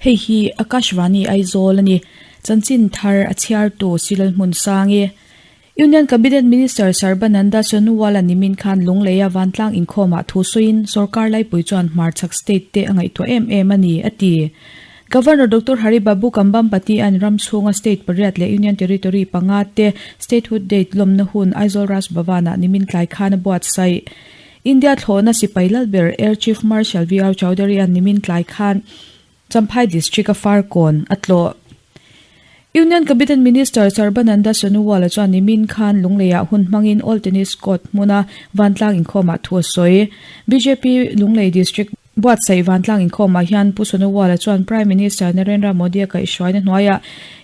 Hei hi Akashvani Aizawl a ni. Chanchin thar a chhiartu Silal Hmunsangi. Union Cabinet Minister Sarbananda Sonowal-a nimin khan Lungleia vantlang inkhawmah thu sawiin sorkar laipui chuan hmarchhak state te a ngaihtuah em em a ni, a ti. Governor Doctor Hari Babu Kambhampati-a'n ram chhunga state pariat leh Union Territory panga te Statehood Day lawmna hun Aizawl Raj Bhavan-ah nimin tlai khan a buatsaih. India thlawhna sipai lalber Air Chief Marshal VR Chaudhary-a'n nimin tlai khan Champhai District-a Farkawn a tlawh. Union Cabinet Minister Sarbananda Sonowal-a chuan nimin khan Lungleiah hun hmangin All Tennis Court hmuna vantlang inkhawmah thu a sawi. Bjp Lunglei District buatsaih vantlang inkhawmah hian Pu Sonowal-a chuan Prime Minister Narendra Modi-a kaihhruaina hnuaiah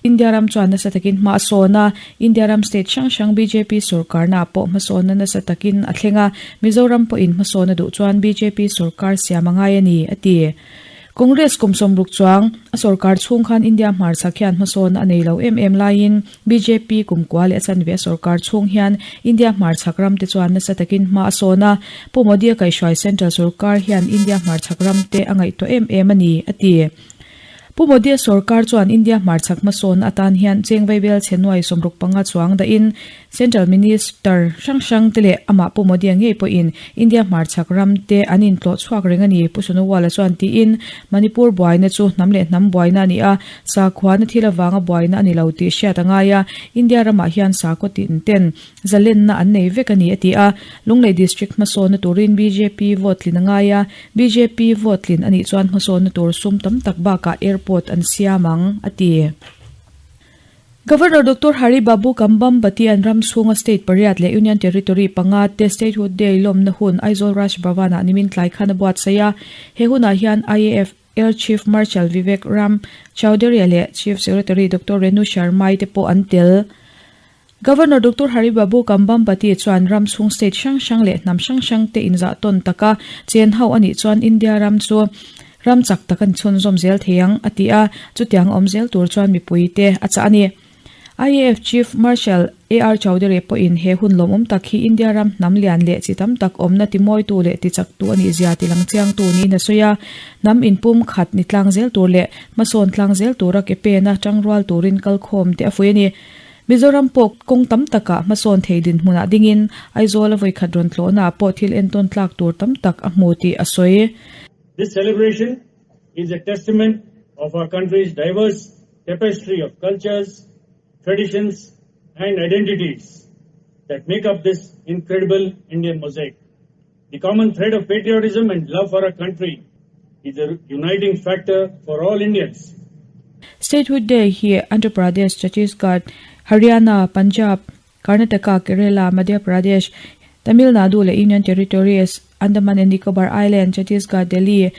India ram chuan nasa takin hma a sawn a, India ram state hrang hrang bjp sorkarnaah pawh hmasawnna nasa takin a thleng a, Mizoram pawhin hmasawn a duh chuan bjp sorkar siam a ngai a ni, a ti. Congress kum sawmruk chuang a sorkar chhung khan India hmarchhak hian hmasawnna a nei lo em em laiin bjp kum kua leh a chanve a sorkar chhung hian India hmarchhak ramte chuan nasa takin hma a sawn a, Pu Modi-a kaihhruai central sorkar hian India hmarchhak ramte a ngaihtuah em em a ni, a ti. Pu Modi-a sorkar chuan India hmarchhak hmasawnna atan hian cheng vaibel chhe nuai 65 chuang dahin Central Minister hrang hrang te leh amah Pu Modi-a ngei pawhin India hmarchhak ram te an intlawh chhuak reng a ni, Pu Sonowal-a chuan tiin Manipur buaina chu hnam leh hnam buaina a ni a, sakhuana thil avanga buaina a ni lo tih hriat a ngai a, India ramah hian sakhaw tin ten Zalenna an nei vek a ni, a ti a. Lunglei District hmasawnna turin bjp vote tlin a ngai a, bjp vote tlin a nih chuan hmasawnna tur sum tam tak bakah airport an siam ang, a ti. Governor Doctor Hari Babu Kambhampati an ram chhunga state pariat leh Union Territory panga te Statehood Day lawmna hun Aizawl Raj Bhavan-ah nimin tlai khan a buatsaih a. He hunah hian IAF Air Chief Marshal Vivek Ram Chaudhary leh Chief Secretary Doctor Renu Sharma-i te pawh an tel. Governor Doctor Hari Babu Kambhampati chuan ram chhung state hrang hrang leh hnam hrang hrang te inzah tawn taka chen ho a nih chuan India ram chu ram chak tak a ni chhunzawm zel thei ang, a ti a, chutiang awm zel tur chuan mipui te a chah a ni. IAF Chief Marshal AR Chaudhary pawhin he hun lawmawm tak hi India ram hnam lian leh chi tam tak awmna timawitu leh tichaktu a nih zia tilang chiangtu niin a sawi a, hnam inpum khat ni tlang zel tur leh hmasawn tlang zel tura ke pena tangrual turin kalkhawm te a fuih a ni. Mizoram pawh kawng tam takah hmasawn thei dinhmunah dingin Aizawl a vawikhat rawn tlawhnaah pawh thil entawn tlak tur tam tak a hmu tih a sawi. This celebration is a testament of our country's diverse tapestry of cultures, traditions and identities that make up this incredible Indian mosaic. The common thread of patriotism and love for our country is a uniting factor for all Indians. Statehood Day hi Andhra Pradesh, Chhattisgarh, Haryana, Punjab, Karnataka, Kerala, Madhya Pradesh, Tamil Nadu leh Union Territories, Andaman and Nicobar Island, Chhattisgarh, Delhi,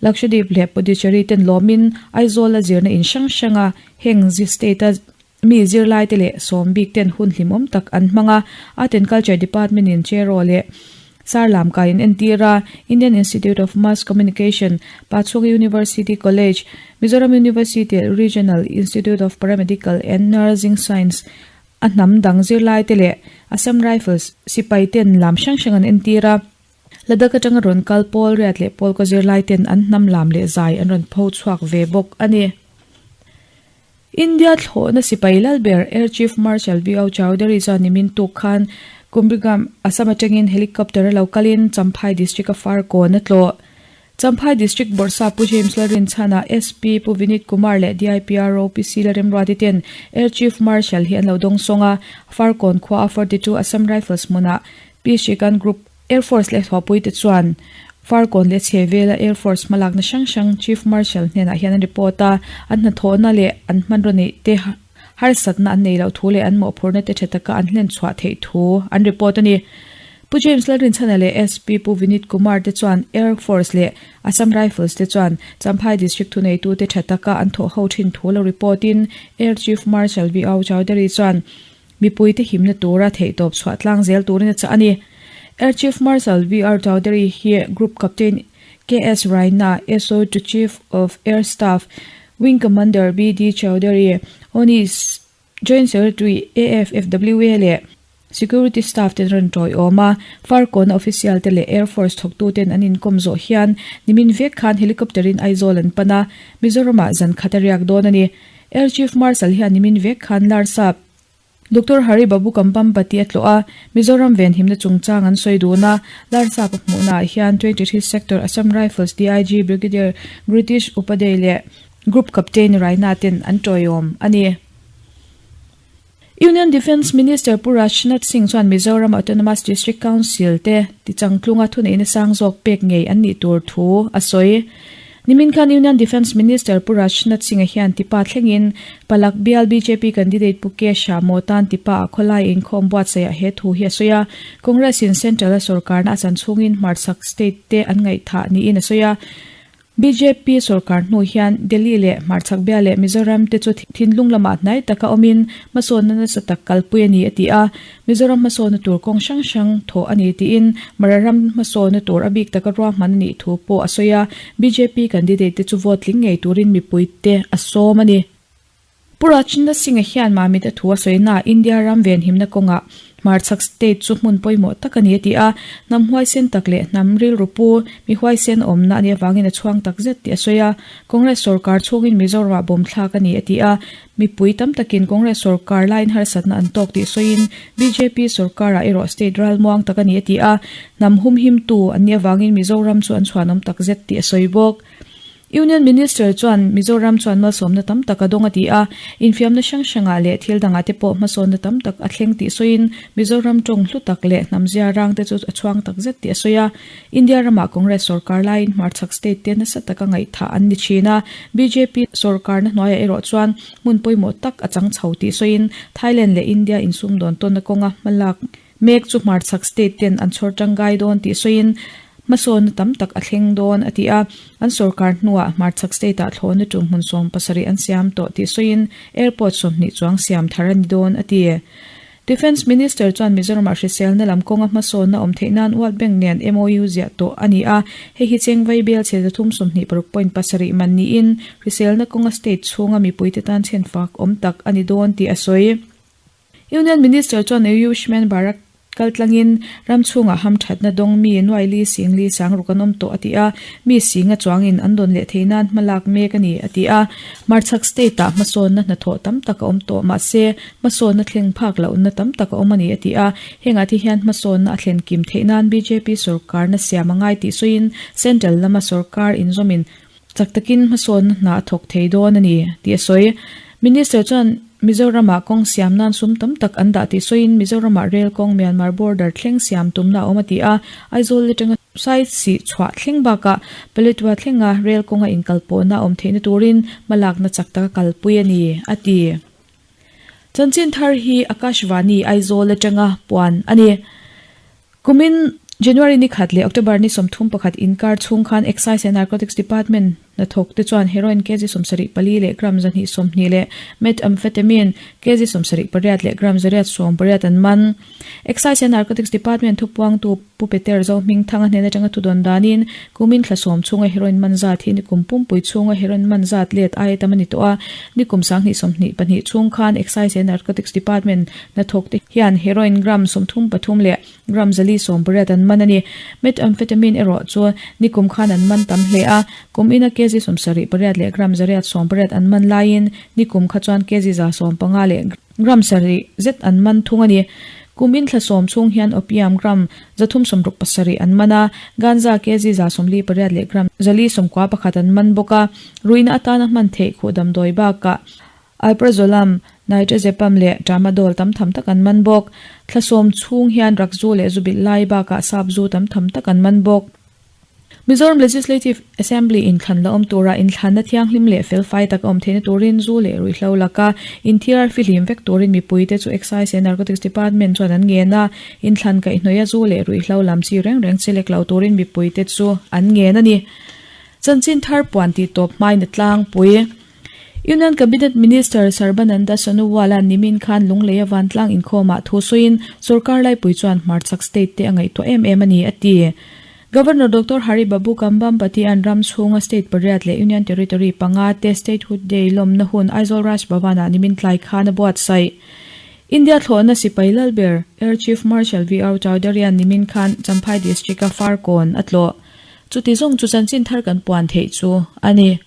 Lakshadweep leh Puducherry ten lawmin Aizawl a zirna in hrang hranga heng state-a Mi zirlaite leh sawm bik ten hun hlimawm tak an hmang a, Art and Culture Department in Cheraw leh Sarlam kai an entir a, Indian Institute of Mass Communication, Pachhunga University College, Mizoram University Regional Institute of Paramedical and Nursing Science a hnam dang zirlaite leh Assam Rifles sipai ten lam hrang hrang an entir a. Ladakh atanga rawn kal pawl riat leh pawl ka zirlai ten an hnam lam leh zai an rawn pho chhuak ve bawk a ni. India thlawhna sipai lal ber Air Chief Marshal VO Chaudhary chuan nimin tuk khan Kumbrigam, Assam atangin helicopter a lo kalin Champhai District a Farkawn a tlawh. Champhai District Bawrhsa Pu James Lalrinchhana, SP Pu Vinit Kumar leh DIPRO PC Lalremruati ten Air Chief Marshal hi an lo dawngsawng a, Farkawn khua a 42 Assam Rifles hmunah Pi Srikanth Group Air Force leh Thuapui te chuan Farkawn leh chhe vela Air Force hmalakna hrang hrang Chief Marshal hnenah hian an report a, an hnathawhna leh an hmanraw neih te harsatna an nei loh thu leh an mawhphurhna te tha taka an hlen chhuah theih thu an report a ni. Pu James Lalrinchhana leh SP Pu Vinit Kumar te chuan Air Force leh Assam Rifles te chuan Champhai District thuneitute tha taka an thawh ho thin thu lo report in Air Chief Marshal V O Chaudhary chuan Mipuite himna tura theihtawp chhuah tlang zel turin a chah a ni. Air Chief Marshal VR Chaudhary hi Group Captain KS Raina, SO to Chief of Air Staff, Wing Commander BD Chaudhary, Onis Joint Secretary AFFWA leh. Security staff ten rawn tawiawm a, Farkawn official te leh Air Force thawktu ten an inkawm zawh hian nimin vek khan helicopter in Aizawl an pan a, Mizoram ah zan khat a riak dawn a ni. Air Chief Marshal hian nimin vek khan Larsap Doctor Hari Babu Kampampati a tlawh a, Mizoram venhimna chungchang an sawi dun a, Larsap a hmuhna ah hian 23 Sector Assam Rifles DIG Brigadier Gritish Upadhyay leh Group Captain Raina ten an tawiawm a ni. Union Defence Minister Pu Rajnath Singh chuan Mizoram Autonomous District Council te tichangtlunga thuneihna sang zawk pek ngei an nih tur thu a sawi. Nimin khan Union Defence Minister Pu Rajnath Singh-a hian Tipa thlengin Palak bial bjp candidate Pu K Shamo tan Tipa-ah khawlai inkhawm buatsaihah he thu hi a sawi a. Congress-in Central-a sorkarna a chan chhungin hmarchhak state te an ngaihthah niin a sawi a. Bjp sorkar hnu hian Delhi leh hmarchhak bia leh Mizoram te chu thinlung lamah hnai taka awmin hmasawnna nasa tak kalpui a ni a ti a. Mizoram hmasawnna tur kawng hrang hrang thawh a ni tiin Mara ram hmasawnna tur a bik taka ruahman a nih thu pawh a sawi a. Bjp candidate te chu vote tling ngei turin mipuite a sawm a ni. Pu Rajnath Singh-a hian Mamit a thu a sawi na India ram venhimna kawngah hmarchhak state chu hmun pawimawh tak a ni a ti a, hnam huaisen tak leh hnam rilru pu mi huaisen awmna a nih avangin a chhuang tak zet tih a sawi a, Congress sorkar chhungin Mizoramah bawm thlak a ni a ti a, mipui tam takin Congress sorkar laiin harsatna an tawk tih sawiin bjp sorkarah erawh state ralmuang tak a ni a ti a, hnam humhimtu an nih avangin Mizoram chu an chhuanawm tak zet tih a sawi bawk. Union Minister chuan Mizoram chuan malsawmna tam tak a dawng a ti a, infiamna hrang hrangah leh thil dangah te pawh hmasawnna tam tak a thleng tih sawiin Mizoram tawng hlu tak leh hnam zia rang te chu a chhuang tak zet tih a sawi a. India ramah Congress sorkar laiin hmarchhak state te nasa taka ngaihthah an ni thin a, bjp sorkarna hnuaiah erawh chuan hmun pawimawh tak a chang chho tih sawiin Thailand leh India insumdawn tawnna kawnga hmalak Mek chu hmarchhak state ten an chhawr tangkai dawn tih sawiin hmasawnna tam tak a thleng dawn a ti a, an sorkar hnuah hmarchhak state ah thlawhna tum hmun 70 an siam tawh tih sawiin airport 20 chuang siam thar a ni dawn a ti. Defence Minister chuan Mizoramah hriselna lam kawnga hmasawnna awm theih nan World Bank nen MOU ziah tawh a ni a, hei hi Chengvai bel chhe 326.7 man niin hriselna kawnga state chhunga mipuite tan chhenfak awm tak a ni dawn tih a sawi. Union Minister chuan Ayushman Bharat kaltlangin ram chhungah hamthatna dawng mi nuaili singli sangruk an awm tawh a ti a, mi singa chuangin an dawn leh thei nan hmalak mek a ni a ti a. Hmarchhak state-ah hmasawnna hnathawh tam tak a awm tawh mahse hmasawnna thleng phak lohna tam tak a awm a ni a ti a. Hengah te hian hmasawnna a thlen kim theih nan bjp sorkarna siam a ngai tih sawiin Central lama sorkar inzawmin Chak takin hmasawnna hna a thawk thei dawn a ni, tih a sawi. Minister chuan Mizoramah kawng siam nan sum tam tak an dah tih sawiin Mizoramah rel kawng Myanmar border thleng siam tumna a awm a ti a, Aizawl atanga Saisih chhuah thleng bakah Paletwa thlenga rel kawnga inkalpawhna a awm theihna turin hmalakna chak taka kalpui a ni, a ti. Chanchin thar hi Akashvani Aizawl atanga puan a ni. Kumin January ni khat leh October ni 31 inkar chhung khan Excise and Narcotics Department hnathawk te chuan heroin kg 74 leh gram 220 leh methamphetamine kg 78 leh gram 880 an man. Excise and Narcotics Department thupuangtu Pu Peter Zohmingthanga hnen atanga thudawn danin kumin thla sawm chhunga heroin man zat hi nikum pumpui chhunga heroin man zat let aia tam a ni tawh a, nikum 2022 chhung khan Excise and Narcotics Department Hnathawk te hian heroin gram 33 leh gram 480 an man a ni. Methamphetamine erawh chu nikum khan an man tam hle a, kum ina kg 78 leh gram 880 an man laiin nikum kha chuan kg 115 leh gram sarih zet an man thung a ni. Kum in thla sawm chhung hian opium gram 367 an man a, ganja kg 148 leh gram 491 an man bawk a, ruihna atana hman theih khuh damdawi bakah Alprazolam, Nitrazepam leh Tramadol tam tham tak an man bawk. Thla sawm chhung hian rakzu leh zu bilh lai bakah sap zu tam tham tak an man bawk. Mizoram Legislative Assembly inthlan la awm tura inthlanna thianghlim leh felfai tak a awm theihna turin zu leh ruihhlo laka inthiar fihlim vek turin mipuite chu Excise and Narcotics Department chuan an ngen a, inthlan kaihhnawih a zu leh ruihhlo lam chi reng reng chelek lo turin mipuite chu an ngen a ni. Chanchin thar puan tih tawp hmain a tlangpui. Union Cabinet Minister Sarbananda Sonowal-a nimin khan Lungleia vantlang inkhawmah thu sawiin sorkar laipui chuan hmarchhak state te a ngaihtuah em em a ni, a ti. Governor Doctor Hari Babu Kambhampati-a'n ram chhunga state pariat leh Union Territory panga te Statehood Day lawmna hun Aizawl Raj Bhavan-ah nimin tlai khan a buatsaih. India thlawhna sipai lalber Air Chief Marshal VR Chaudhary-a'n nimin khan Champhai District-a Farkawn a tlawh. Chuti zawng chu chanchin thar kan puan theih chu a ni.